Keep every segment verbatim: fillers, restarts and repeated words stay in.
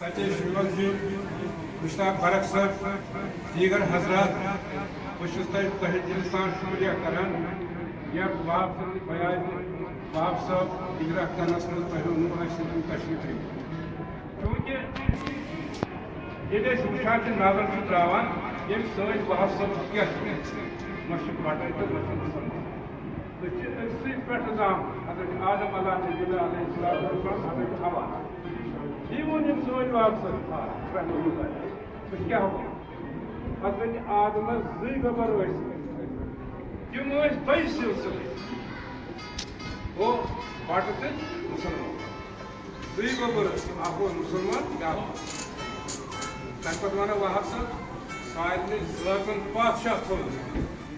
تَتہِ ٲسۍ یِوان زِ مشتاق برق صٲب، دیگر حضرات، بہٕ چھُس تۄہہِ تہٕ دِلہٕ سان شُکریہ کران، یَتھ وہاب صٲبنہِ بیان، وہاب صٲب اجرا کرنَس منٛز تۄہہِ اوٚنوُ اَسہِ سۭتۍ تشریف۔ چوٗنٛکہِ ییٚلہِ أسۍ وٕچھان چھِ، نظر چھِ ترٛاوان، ییٚمہِ سۭتۍ وہاب صٲب کیٛاہ چھُ، مہ چھُ بَٹَن تہٕ مہ چھُ مُسلمان۔ أسۍ چھِ أکسٕے پٮ۪ٹھ زامٕتۍ، حضرت آدم علیہ نبینا علیہ الصلوۃ والسلام، حضرت حوا۔ یہِ ووٚن أمۍ سٲنۍ وابسطہٕ تھاو، رحمتہ اللہ علیہ۔ أسۍ کیٛاہ وَنو؟ حضرت آدمس زٕے گۄبر ٲسۍ۔ تِم ٲسۍ دۄیہِ سِلسِلہٕ۔ گوٚو بٹہٕ تہٕ مُسلمان۔ زٕے گۄبر ٲسۍ، اکھ اوس مُسلمان، بیٛاکھ اوس۔ تَمہِ پتہٕ وَنو وہاب صٲب، سارنٕے زٲژَن پادشاہ تھوٚو۔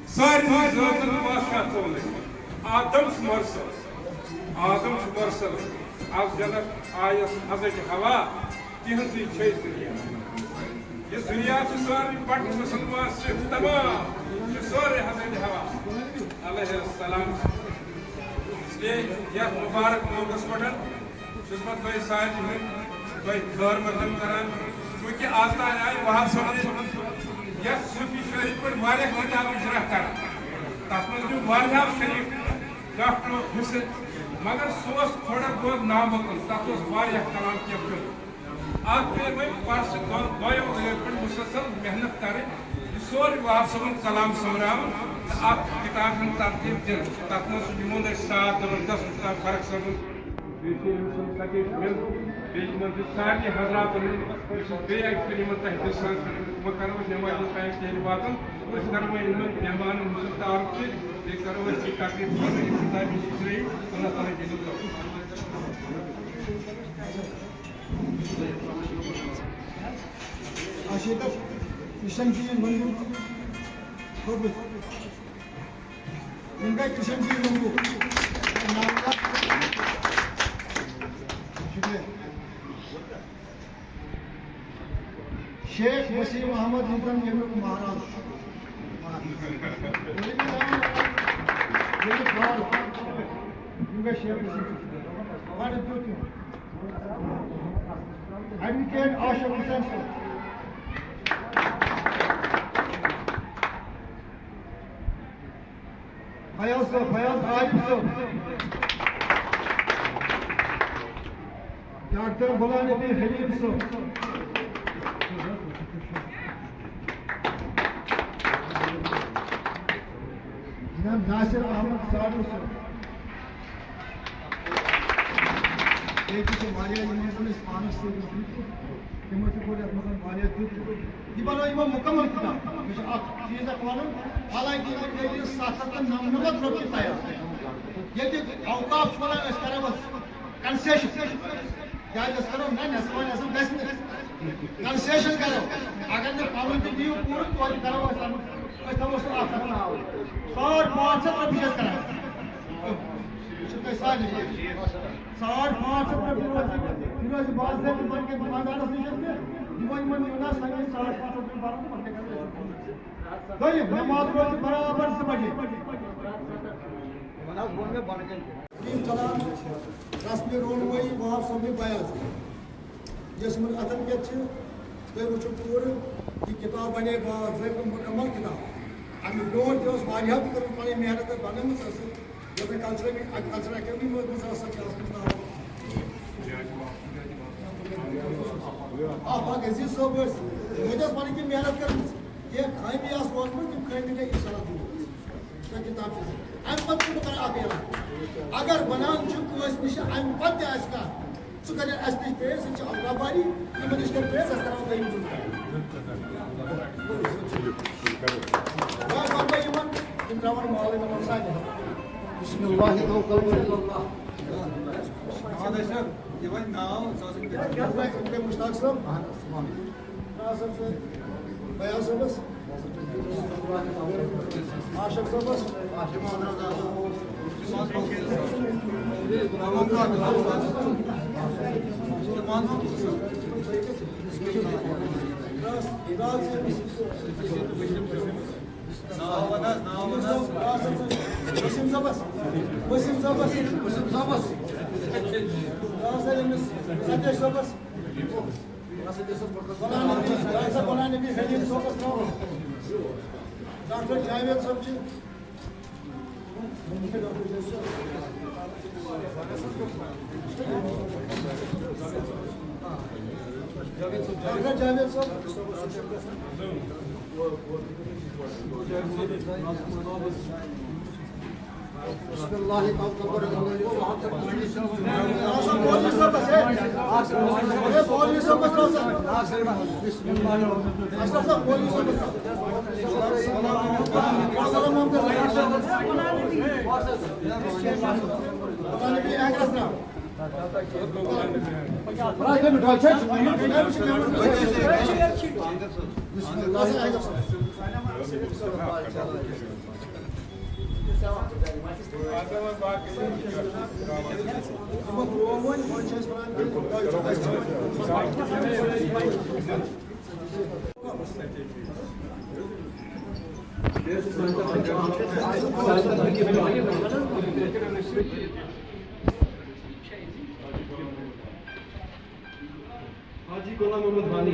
سارنٕے زٲژَن پادشاہ تھوٚونَے۔ آدم چھُ مرسل۔ آدم چھُ مرسل۔ از جنت آیس حضرت حوا، تِہنٛزٕے چھے ذُریات۔ یہِ ذُریات چھُ سورُے بٹہٕ مُسلمان سِکھ تمام۔ یہِ چھُ سورُے حضرت حوا علیہ السلام۔ اس لیے یتھ مبارک موقعس پٮ۪ٹھ چھُس بہٕ تۄہہِ سارنٕے ہُنٛد تۄہہِ خٲر مقدم کران، چوٗنٛکہِ از تام آیہِ وہاب صٲبنہِ یَتھ صوٗفی شٲعری پٮ۪ٹھ واریاہ کِتابہٕ اجرا کران۔ تَتھ منٛز نیوٗ واریاہو شریٖف ڈاکٹرو حصہٕ، مگر سُہ اوس تھوڑا بہت نامُکُن، تَتھ اوس واریاہ کلام کینٛہہ پیوٚمُت۔ اَتھ پیٚیہِ وۄنۍ پرسہٕ دۄن دۄیو ؤرۍیَن پٮ۪ٹھ مُسلسل محنت کرٕنۍ، یہِ سورُے وہاب صٲبُن کلام سوٚمبراوُن تہٕ اَتھ کِتابہِ ہُنٛد ترتیٖب دِنہٕ۔ تَتھ منٛز چھُ یِمو نہٕ اَسہِ ساتھ دِوان، دَس مُشتاق فرق صٲبُن، بیٚیہِ چھِ أمۍ سُنٛد سَتیش مِل، بیٚیہِ یِمَن چھِ سارنٕے حضراتَن ہُنٛد، بہٕ چھُس بیٚیہِ اَکہِ پھِرِ یِمَن تۄہہِ دِلہٕ سان وۄنۍ کَرو أسۍ نٮ۪مازِ ہُنٛد ٹایم تہِ ہیٚلہِ واتُن، أسۍ کَرو وۄنۍ یِمَن مہمانَن ہُنٛد تعارُف تہِ، بیٚیہِ کَرو أسۍ یہِ تقریٖب خٲطرٕ اِفتِتاح تہِ شُکرِ، اللہ تعالیٰ دِنُن توفیٖق۔ اچھا، ییٚتٮ۪تھ کرشن جی یِن ؤنِو۔ خٲبٕتھ۔ یِم گٔے کرشن جی یِن ؤنِو۔ شُکریہ۔ شیخ وسیم احمد یُس زن ییٚمیُک مہراز چھُ۔ ییٚمیُک مہراز۔ یِم گٔے شیخ وسیم۔ بڑٕ دیُت یِم۔ ایڈووکیٹ عاشق حسین صٲب۔ فیاض صٲب، فیاض عارف صٲب۔ ڈاکٹر غلام نبی حلیم صٲب۔ جناب ناصر احمد ساڈو صٲب۔ بیٚیہِ تہِ چھِ واریاہ یِمن کُن أسۍ پانَس سۭتۍ وٕچھمٕتۍ۔ تِمو تہِ کوٚر یَتھ منٛز واریاہ دیُت۔ یہِ بَنٲو یِمو مُکمل کِتاب۔ مےٚ چھُ اَکھ چیٖز اَکھ وَنُن، حالانکہِ یِمَن گٔے یہِ ستھ ہَتھ تہٕ نَمنَمَتھ رۄپیہِ تیار۔ ییٚتہِ اوقاف چھُ وَنان، أسۍ کَرو اَتھ کنسیشن۔ کیٛازِ أسۍ کَرو نہ، نٮ۪صفا نٮ۪صف گژھِ نہٕ۔ کنسیشن کَرو۔ اگر نہٕ پَنُن تہِ دِیِو پوٗرٕ، توتہِ کَرو أسۍ تَمیُک، أسۍ تھاوو سُہ اَکھ ہَتھ ناو۔ ساڑ پانٛژھ ہَتھ رۄپیہِ چھِ أسۍ کَران۔ یہِ چھُ تۄہہِ سارنٕے۔ ساڑ پانٛژھ ہَتھ رۄپیہِ روزِ، یہِ روزِ باضٲبطہٕ بنکہِ دُکاندارس نِش تہِ۔ یہِ وۄنۍ یِمن یِیو نا سنگین ساڑ پانٛژھ ہَتھ رۄپیہِ بَرُن تہٕ پتہٕ گژھِ۔ دوٚیِم، نماز روزِ برابر زٕ بجے۔ وۄنۍ حظ ووٚن مےٚ بۄنہٕ کَنہِ تہِ۔ یِم چلان رسمِ رونمٲیی وہاب صٲبنہِ بیان۔ یۄس یِمن اَتھن کٮ۪تھ چھِ، تُہۍ وٕچھِو پوٗرٕ، یہِ کِتاب بنے باضٲبطہٕ مُکمل کِتاب۔ اَمہِ برونٛٹھ تہِ ٲس واریاہو تہِ کٔرمٕژ پنٕنۍ محنت تہٕ بنٲومٕژ ٲس یہِ۔ یۄس زَن کلچرل، اَتھ کلچرل اکیڈمی منٛز، منٛز ٲس سۄ کیٛاہ اوس تَمیُک ناو؟ آ، آ، عزیز صٲب ٲسۍ، تِمو تہِ ٲس پنٕنۍ کِنۍ محنت کٔرمٕژ۔ کینٛہہ خٲمی آسہٕ روزمٕژ، تِم خٲمی گٔے اِنشاءاللہ دوٗر۔ سۄ کِتاب چھِ۔ اَمہِ پَتہٕ چھُ بہٕ کران اکھ اعلان۔ اگر بنان چھُ کٲنٛسہِ نِش، اَمہِ پَتہٕ تہِ آسہِ کانٛہہ، سُہ کَرِ اَسہِ نِش پیش، سُہ چھُ الطاف باری، یِمَن نِش کَرِ پیش، اَسہِ کَرو دوٚیِم جُملہٕ۔ وۄنۍ وَنہٕ بہٕ یِمَن، یِم ترٛاوَن مالٕے نمبر سانہِ۔ بسم اللہ توکلنا علی اللہ۔ ناو ٲسۍ اَتھ، یہِ وۄنۍ ناو، سُہ ٲسٕکھ تٔمِس۔ مشتاق صٲب۔ اہن حظ، السلام علیکم۔ ناصر صٲب، فیاض صٲبس، عاشق صٲبس، راز، راز صٲبس، ناو وَن حظ، ناو وَن حظ۔ راز صٲبس، وسیٖم صٲبس، وسیٖم صٲبس، وسیٖم صٲبس، راز صٲب أمِس ستیش صٲبس۔ ڈاکٹر جاوید صٲب چھِ۔ ڈاکٹر جاوید صٲب۔ بسم اللہ۔ بسم اللہ۔ حاجی غلام محمد وانی۔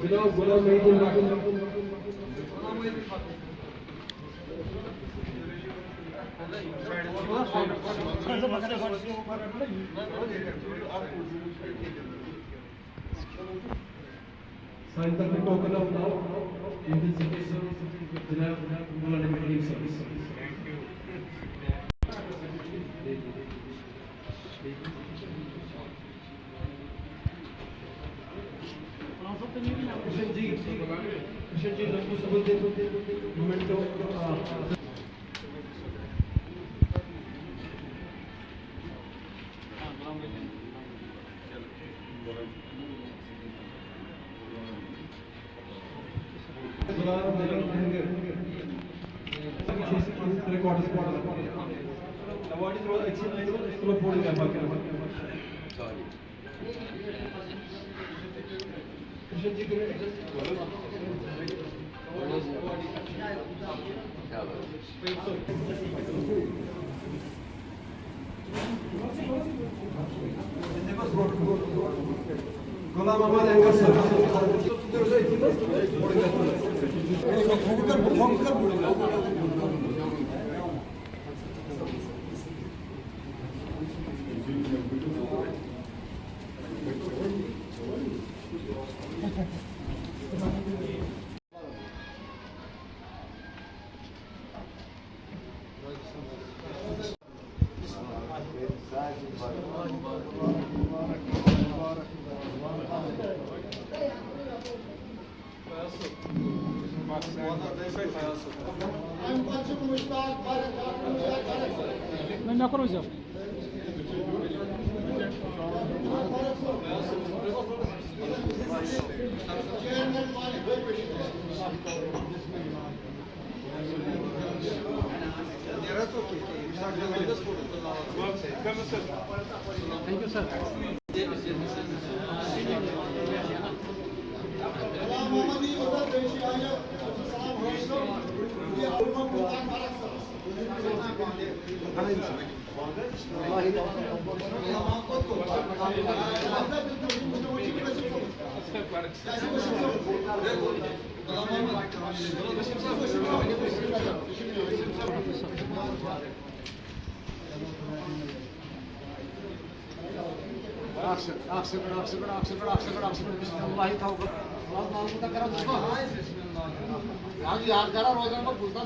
جناب غلام محی الدین بٹ۔ سانہِ طرفہٕ ٹوکن آف ناو، یِہنٛدِ ذٔریعہٕ جناب مولانا محی الدین صٲب۔ کرشن جی، کرشن جی، لطفو صٲبن دِتھ مومنٹو، آ، ریکارڈس پٮ۪ٹھ۔ ایوارڈ چھِ روزان أکسٕے لاینہِ منٛز، أسۍ تُلو فوٹوگراف باقٕے۔ غلام محمد اینگر صٲب۔ وۄنۍ مےٚ کوٚر وٕچھو۔ Thank you, sir. اکھ سیکنڈ، اکھ سیکنڈ، اکھ سیکنڈ، اکھ سیکنڈ، اکھ سیکنڈ، بسم اللہ توکل۔ اللہ تعالیٰ ہن کرو دُعا۔ آز یاد کران روزان پتہٕ بوٗزتھا۔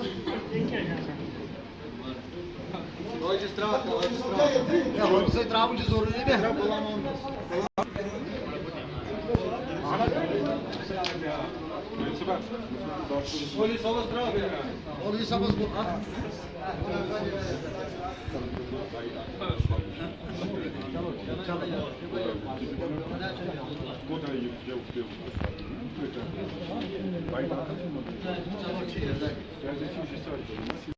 ہے، ہُتہِ سۭتۍ ترٛاوُن چھُ ضروٗری، نے؟ مولوی صٲبس گوٚو اکھ۔